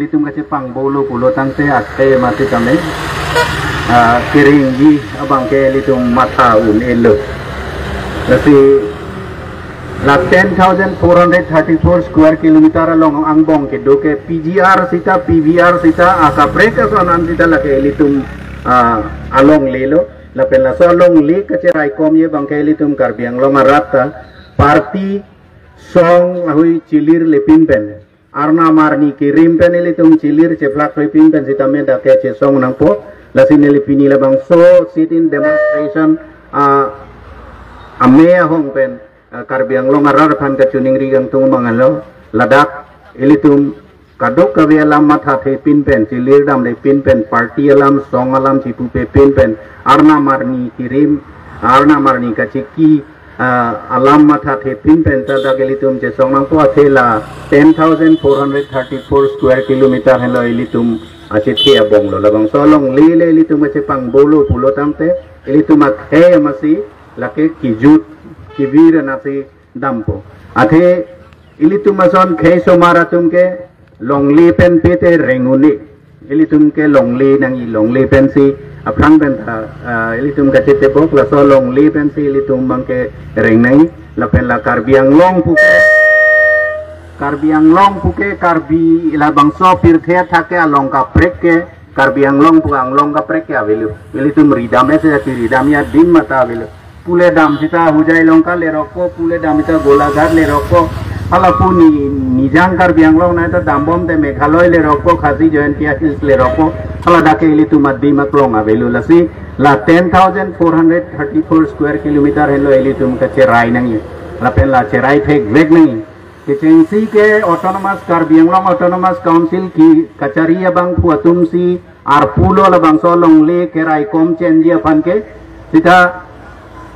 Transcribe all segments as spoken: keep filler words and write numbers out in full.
Ilitum kachepang bolo pulo tangte akhei mati kami, ah, kerengji abang ke ilitum matha un-elo. Lasi la ten thousand four hundred thirty-four square kilometer along angbong kedo ke P G R sita, P V R sita, akaprek ason an sita lake ilitum, ah, alonglelo. Lapen laso alongle kacheraikomji abang ke ilitum Karbi Anglong arat ta party song ahui chilir lepin pen, arnam arni kerim pen ilitum chilir chephlak lepin pen sitame dak ke chesong nangpo. Lasi neli pini labangso sit-in demonstration, ah, amei ahong pen, ah, Karbi Anglong arat aphan kachiningri kangtung mangalo. Ladak ilitum kadokave alam mathathepin pen, chilir damlepin pen, party alam, song alam chipupe pin pen, arnam arni kerim, arnam arni kachiki, ah, alam mathathepin pen ta dak ilitum chesong nangpo. Athe la ten thousand four hundred thirty-four square kilometer henlo ilitum achethe abong lo. Labangso alongle le ilitum kachepang bolo pulo tangte ilitum akhei amatsi lake kijut kivir anatsi dampo. Athe ilitum ason khei somar atum ke longle pen pete reng un-e. Ilitum ke longle nangji, longle pensi aphrang pen ta, ah, ilitum kachetebok, laso longle pensi ilitum abang ke reng nangji. Lapen la Karbi Anglong puke, Karbi Anglong puke, Karbi labangso pirthe athak ke along kaprek ke, Karbi Anglong pu Anglong kaprek ke avelo. Ilitum ridam ese ati ridam adim mata avelo. Pule dam sita Hojai Longka lerokpo, pule dam sita Golaghat lerokpo. Hala pu ni nijang Karbi Anglong nai ta dambom te Meghalaya lerokpo, Khasi Jaintia Hills lerokpo. Hala dak ke ilitum adim aklong avelo. Lasi la ten thousand four hundred thirty-four square kilometer henlo ilitum kacherai nangji. Lapen la cherai thekvek nangji. Kechengsi ke Autonomous Karbi Anglong Autonomous Council ki kachari abangphu atumsi arpu lo labangso alongle keraikom chenji aphan ke, sita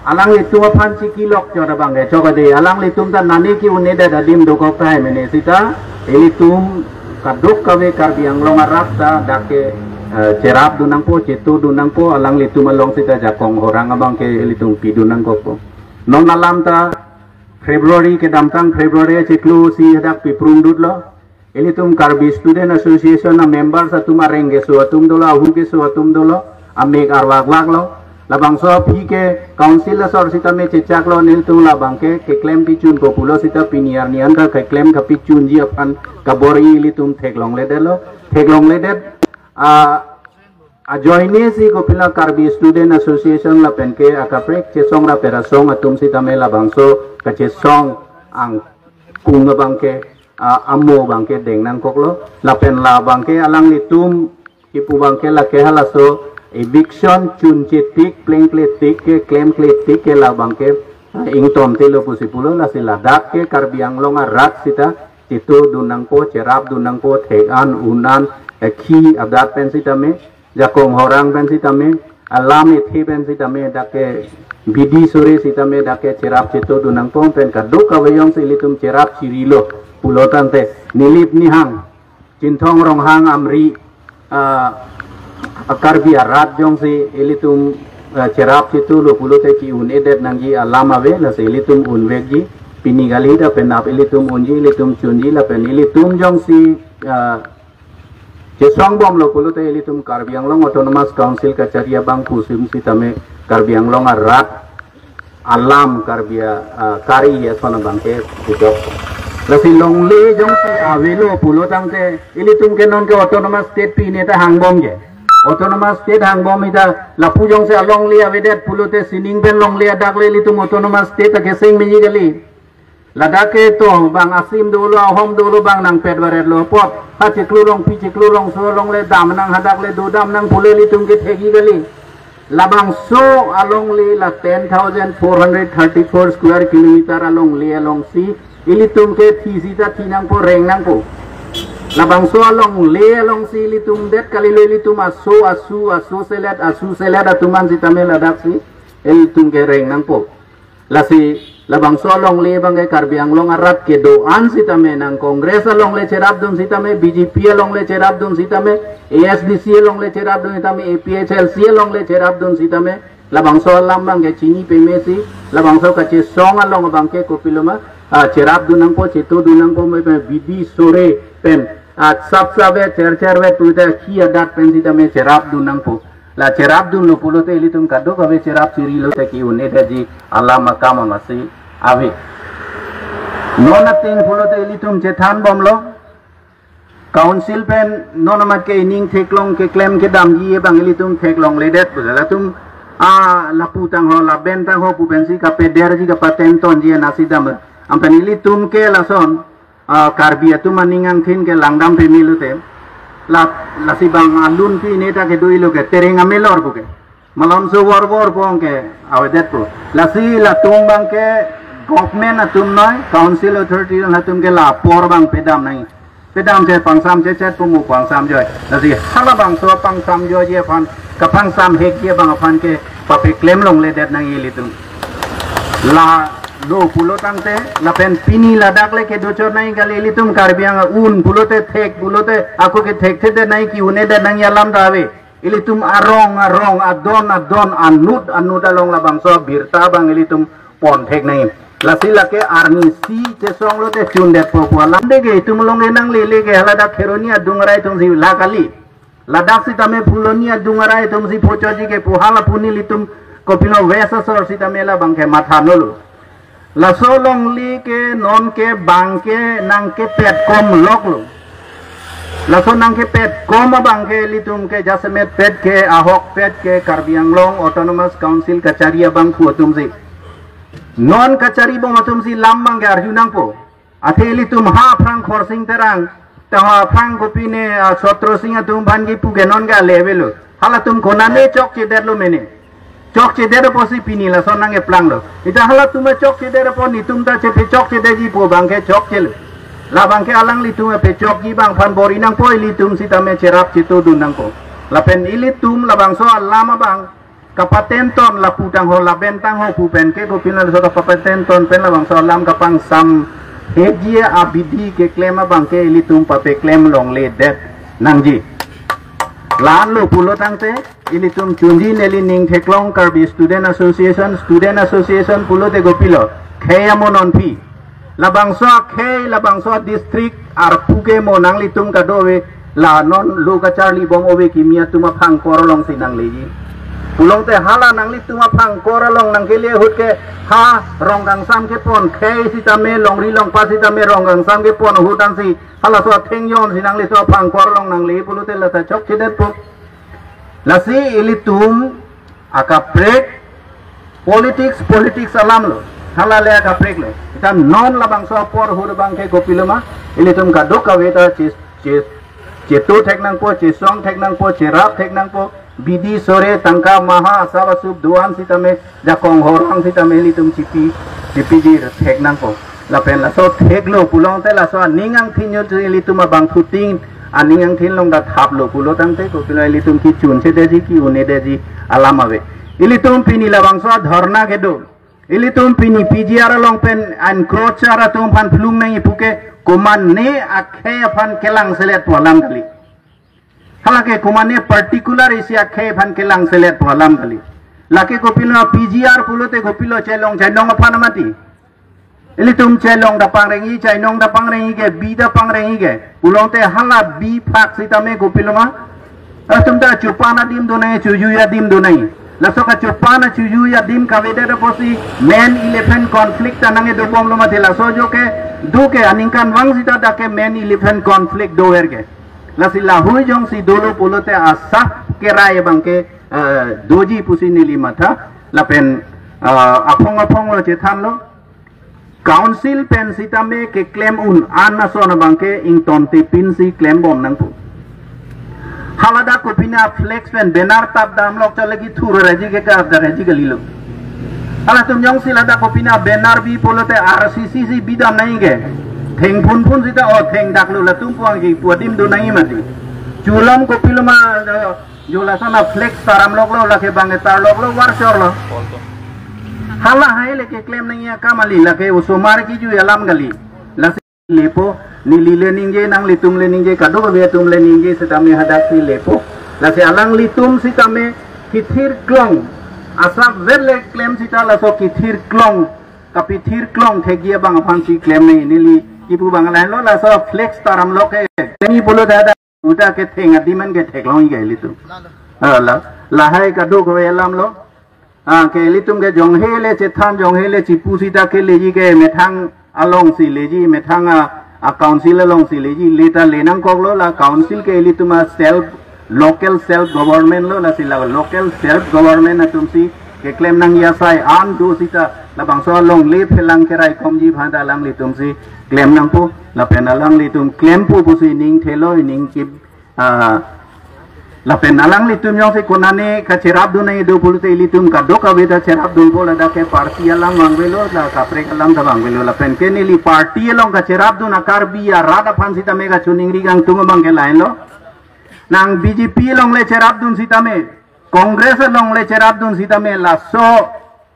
alanglitum aphan chikilok chot abang ke chok ade, alanglitum ta nani ke-un-edet adim dokok tahai mene, sita ilitum kadokave Karbi Anglong arat ta dak ke, eh, cherapdun nangpo, chetudun nangpo, alanglitum along sita jakong horang abang ke ilitum pidun nangkokpo. Non alam ta February kedamtang February chiklo isi hadak piprung dut lo. Ilitum Karbi Student Association a-members atum areng keso atum dolo, ahu keso atum dolo, amek arvak vak lo. Labangso aphi ke council asor sitame chechak lo, nelitum labang ke keklem pichun ko pulo sita pini arni an ta keklem kapichunji aphan kabor-i ilitum theklongledet lo. Theklongledet, ah, ajoine si kopilo Karbi Student Association lapen ke akaprek chesong raperasong atum sitame labangso kachesong angkung abang ke, ah, amo abang ke deng nangkoklo. Lapen labang ke alanglitum kipu abang ke lake halaso eviction chunche tik plengkle tik ke klemkle tik ke labang ke, ah, ington telo pusi pulo. Lasi ladak ke Karbi Anglong arat sita chetudun nangpo, cherapdun nangpo, thek-an, un-an, eh, khi adat pen sitame, jakong horang pen sitame, alam ethe pen sitame, dak ke bidi sore sitame, dak ke cherap chetudun nangpo pen kadokave jongsi ilitum cherap chirilo pulo tangte, Nilip Nihang, Chinthong Ronghang Amri, ah, a-Karbi arat jongsi ilitum, ah, cherap chetulo pulote ke-un-edet nangji alam ave, lasi ilitum unvekji, pini kali ta penap ilitum unji, ilitum chunji, lapen ilitum jongsi, ah, chesongbomlo pulote ilitum Karbi Anglong Autonomous Council kachari abangphu atum sitame Karbi Anglong arat alam Karbi a, ah, kari ason abang ke pujok. Lasi longle jongsi avelo pulo tangte ilitum ke non ke Autonomous State pine ta hangbom ke. Autonomous State hangbom ita lapu jongsi alongle avedet pulote sining pen longle adak le ilitum Autonomous State ta keseng meji kali. Ladak ke to bang asim dolo, ahom dolo bang nangpet varetlo apot. Ha chiklo along, pi chiklo along, so along le dam nang, hadak le dodam nang pule ilitum ke thekji kali. Labangso alongle la ten thousand four hundred thirty-four square kilometer alongle alongsi ilitum ke thi sita thi nangpo, reng nangpo. Labangso alongle alongsi ilitum det kalilo, ilitum aso asu, aso selet, asu selet atum an sitame ladak si ilitum ke reng nangpo. Lasi labangso alongle abang ke Karbi Anglong arat kedo-an sitame, nang Congress alongle cherapdun sitame, B J P alongle cherapdun sitame, A S D C alongle cherapdun sitame, A P H L C alongle cherapdun sitame, labangso alam abang ke chini pemesi, labangso kachesong along abang ke kopiloma, ah, cherapdun nangpo, chetudun nangpo, me pe bidi sore pen Asap save chercher ve puta ki adat pen sitame cherap dun nangpo. La cherap dunlo pulote ilitum kadokave cherap chiri lote ki-un-edetji alam akam amatsi ave. Non ateng pulote ilitum chethan bomlo. Council pen non amat ke ining theklong keklem kedamji abang ilitum theklongledet pulo. Latum a lapu tangho laben tangho pu pensi kapederji kapatentonji nasi dam. Anpen ilitum ke lason a, Karbi atum aning angthin ke langdam pemi lote. La, lasi bang alun pi ne ta kedo-ilo ke tereng amelor pu ke. Malomso vorvor pong ke avedetpo. Lasi latum abang ke government atum noi, council authority atum ke la apor abang pedam nangji. Pedam che pangsam chechet pu mu pangsam joi. Lasi halabangso pangsam joiji aphan, kapangsam hekji abang aphan ke papeklem longledet nangji ilitum. La lo pulo tangte, lapen pini ladak le kedochot nangji kali ilitum Karbi Anglong un pulote thek pulote, ako ke thekthedet nangji ki-un-edet nangji alam ta ave. Ilitum arong arong adon adon anut anut along labangso abirta abang ilitum ponthek nangji. Lasi lake arnisi chesong lote chundetpo pu alam de ke itum along ke nanglele ke haladak Kheroni adung arai atumsi la kali. Ladak sitame Phuloni adung arai atumsi phochotji ke pu hala pu nelitum kopilo West asor sitame labang ke matha nolo. Laso longle ke non ke bang ke nangkepet kom loklo. Laso nangkepet kom abang ke ilitum ke jasemet pet ke ahokpet ke Karbi Anglong Autonomous Council kachari abang pu atumsi. Non kachari bom atumsi lam abang ke arju nangpo. Athe ilitum ha aphrang Khorsing Terang, ta ha aphrang kopine, ah, Chotro Sing atum aphan kipu ke non ke ale avelo. Halatum konane chokchedetlo mene. Chokchedet apotsi pini lason nangkeplanglo. Ita halatum chokchedet apot netum ta chepechokchedetji pu abang ke chokchelo. Labang ke alanglitum pechokji abang aphan bor-i nangpo, ilitum sitame cherap chetodun nangpo. Lapen ilitum labangso alam abang kapatenton lapu tangho laben tangho pu pen ke kopilo laso kapatenton pen labangso alam kapangsam hekji abidi keklem abang ke ilitum papeklem longledet nangji. La-anlo pulo tangte ilitum chunji neli ning theklong Karbi Student Association, Student Association pulote kopilo khei amo nonpi. Labangso akhei, labangso district arpu ke mo nanglitum kadokave, la non lo kacharli bom ove kimi atum aphangkor alongsi nangleji. Pulote hala nanglitum aphangkor along nangkele ahut ke ha Rongkangsam kepon khei sitame longri longpat sitame Rongkangsam kepon ahut ansi halaso athengjon si nanglitum aphangkor along nangle pulote la ta chokchedetpo. Lasi ilitum akaprek politics, politics alamlo. Hala le akapreklo. Ita non labangso apor ahut abang ke kopilo ma, ilitum kadokave ta che, che, cheto thek nangpo, chesong thek nangpo, cherap thek nangpo, bidi sore tangka maha asap asup do-an sitame, jakong horang sitame ilitum chipi, chipiji thek nangpo. Lapen laso theklo pulote laso aning angthin yo ilitum abangphutin aning angthin along ta thaplo pulo tangte kopilo ilitum kechunchedetji ki-un-edetji alam ave. Ilitum pini labangso adharna kedo. Ilitum pini P G R along pen encroacher atum aphan phlung nangji pu ke komane akhei aphan kelangselet pu alam kali. Halake komane particular isi akhei aphan kelangselet pu alam kali. Lake kopilo P G R pulote kopilo chelong chainong aphan mati. Ilitum chelong ta pangrengji, chainong ta pangrengji ke, bi ta pangrengji ke. Pulote hala bi phak sitame kopilo ma. Atum ta chupan adim do nangji, chuju adim do nangji. Laso kachupan achuju adim kavedet apotsi men elephant conflict ta nangkedobomlo mati laso ajoke do ke aningkanvang sita dak ke men elephant conflict dover ke. Lasi lahui jongsi dolo pulote asap kerai abang ke, eh, doji pusi neli matha lapen, eh, aphong aphonglo chethanlo. Council pen sitame keklem un-an ason abang ke ingtontepinsi klembom nangpo. Haladak kopine flex pen banner tap damlok chalagi thuraraji ke kadaraji kalilo. Halatum jongsi ladak kopine banner bi pulote R C C si bidam nangji ke. Thengphunphun sita o thengdaklo latum puang ji pu adim do nangji mati. Chulam kopilo ma, eh, jo lason aflex taramloklo lake bang tarloklo varchorlo. Hala hai le keklem nangji akam kali lake osomar kiju alam kali. Lasi lepo, neli le ningje, nanglitum le ningje, kadokave atum le ningje sitame hadaksi lepo. Lasi alanglitum sitame kethirklong. Asap vet le klem sita laso kethirklong, kapethirklong thekji abang aphansi klem nangji neli Kipu bang lahenlo, laso flex taram lo ke. Teni pulo dada uta ketheng adim an kethek long ke ilitum. Ah, la, lahai kadokave alam lo. Ah, ke ilitum ke jonghe le chethan, jonghe le chipu sita ke leji ke methang alongsi leji, methang a, a council alongsi leji, leta lenangkoklo. La council ke ilitum a self, local self government lo, lasi la local self government atumsi keklem nangji asai an do sita, labangso alongle phelang keraikomji aphan ta alanglitumsi klem nangpo, lapen alanglitum klempo pusi ning thelo, ning kip, ah, lapen alanglitum jongsi konane kacherapdun nangji do pulote ilitum kadokave ta cherapdunpo, ladak ke party alam vangvelo, la kaprek alam ta vangvelo, lapen ke neli party along kacherapdun a Karbi arat aphan sitame kachiningri kangtung abang ke lahenlo. Nang B J P along le cherapdun sitame, Congress along le cherapdun sitame, laso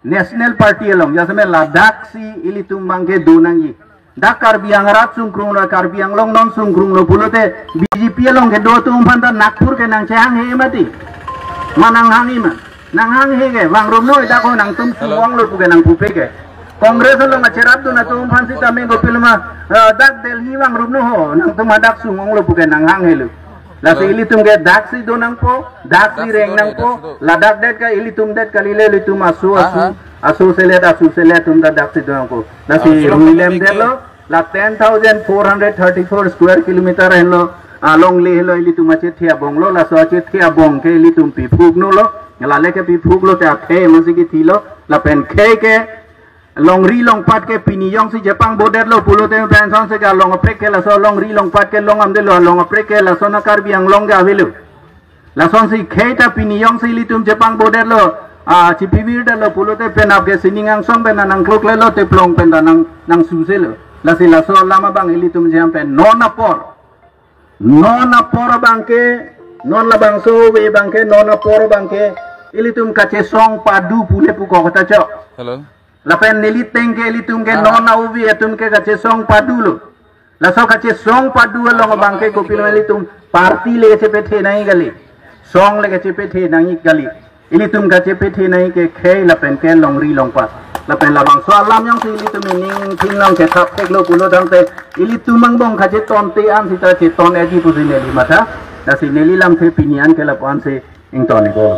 National Party along, jasemet ladaksi ilitum abang ke do nangji. Dak Karbi Anglong arat sungkrunglo, Karbi Anglong non sungkrunglo pulote B J P along kedo atum aphan ta Nagpur ke nangchehanghe mati. Ma nanghanghe ma? Nanghanghe ke, vangrumlo, dak ho nangtum Hello. sungonglo pu ke nangpupe ke. Congress along kacherapdun atum aphan sitame kopiloma, eh, dak Delhi vangrumlo ho, nangtum hadak sungonglo pu ke nanghanghelo. Lasi Hello. ilitum ke daksi do nangpo, daksi Daksi reng do, nangpo, daksi do. ladak det ka ilitum det kalile ilitum asu, Ah, asu, ah. asu selet, asu selet atum ta daksi do nangpo. Lasi Ah, Hello. ruilem detlo, la ten thousand four hundred thirty-four square kilometer henlo, alongle henlo ilitum achethe abong lo, laso achethe abong ke ilitum piphuknolo, lale ke piphuklo te athe masi kithilo, lapen khei ke longri longpat ke pini jongsi chepangbo detlo pulote pen son se ke along aprek ke laso longri longpat ke long amdelo, along aprek ke laso na Karbi Anglong ke avelo. Lasonsi khei ta pini jongsi ilitum chepangbo detlo, ah, chipivir detlo pulote penap ke sining angsong pen nangkloklelo, teplong pen ta nang, nangsuselo. Lasi laso alam abang ilitum jam pen non apor. Non apor abang ke, non labangso ave abang ke, non apor abang ke, ilitum kachesong padu pule pu kok ta chok. Hello. Lapen neli tengke ilitum ke Ah. non a-ove atum ke kachesong padulo. Laso kachesong padu along abang ke kopilo ilitum party le chepethe nangji kali. Song le kachepethe nangji kali. Ilitum kachepethe nangji ke khei lapen ke longri longpat. Lapen labangso alam jongsi ilitum ining thingnang kethap theklo pulo tangte ilitum angbong kachetonte an sita cheton-eji pusi neli matha. Lasi neli lamthe pini an ke lapu-an si ington-ikpo.